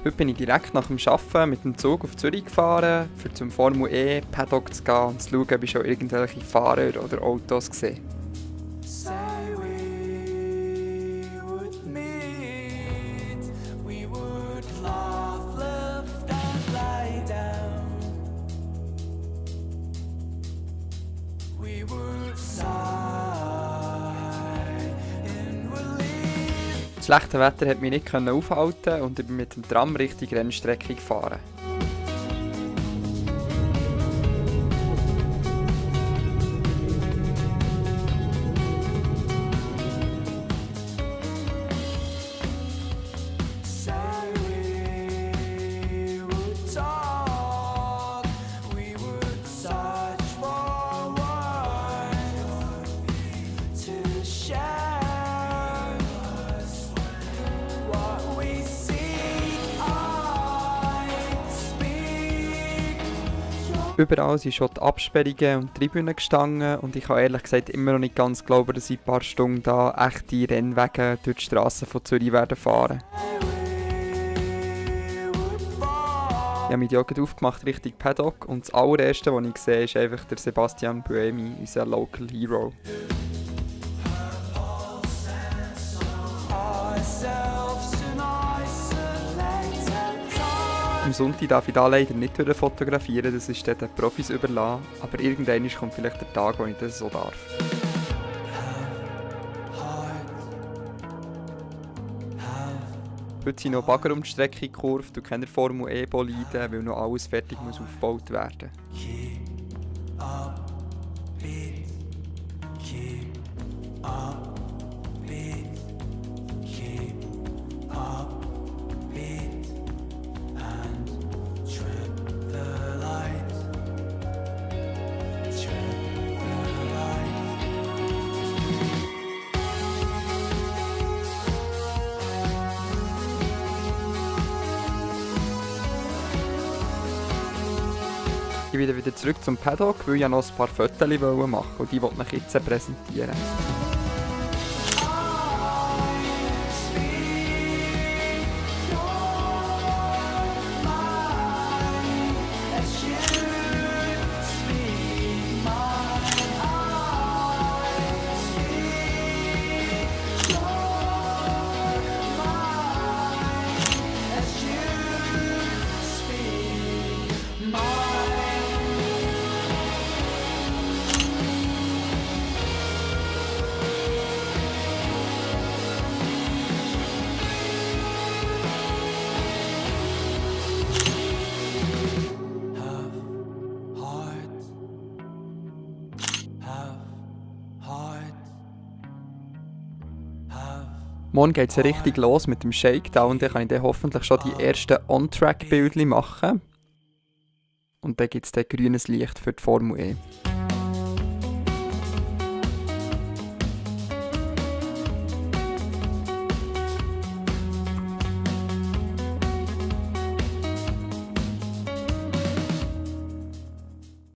Heute bin ich direkt nach dem Arbeiten mit dem Zug auf Zürich gefahren, um zum Formel E Paddock zu gehen und zu schauen, ob ich schon irgendwelche Fahrer oder Autos sehe. Das schlechte Wetter konnte mich nicht aufhalten und ich bin mit dem Tram Richtung Rennstrecke gefahren. Überall sind schon die Absperrungen und die Tribünen gestanden und ich kann ehrlich gesagt immer noch nicht ganz glauben, dass ich ein paar Stunden da echte Rennwege durch die Strassen von Zürich werden fahren. Ich habe mich die Augen aufgemacht Richtung Paddock und das allererste, was ich sehe, ist einfach der Sebastian Buemi, unser Local Hero. Am Sonntag darf ich da leider nicht fotografieren, das ist den Profis überlassen, aber irgendwann kommt vielleicht der Tag, wo ich das so darf. Heute sind noch Bagger um die Strecke gekurvt und keine Formel E-Boliden, weil noch alles fertig muss aufgebaut werden. Ich bin wieder zurück zum Paddock, weil ich noch ein paar Fotos machen wollte und die wollte ich jetzt präsentieren. Morgen geht es richtig los mit dem Shakedown, dann kann ich dann hoffentlich schon die ersten On-Track-Bildchen machen. Und dann gibt es dann grünes Licht für die Formel E.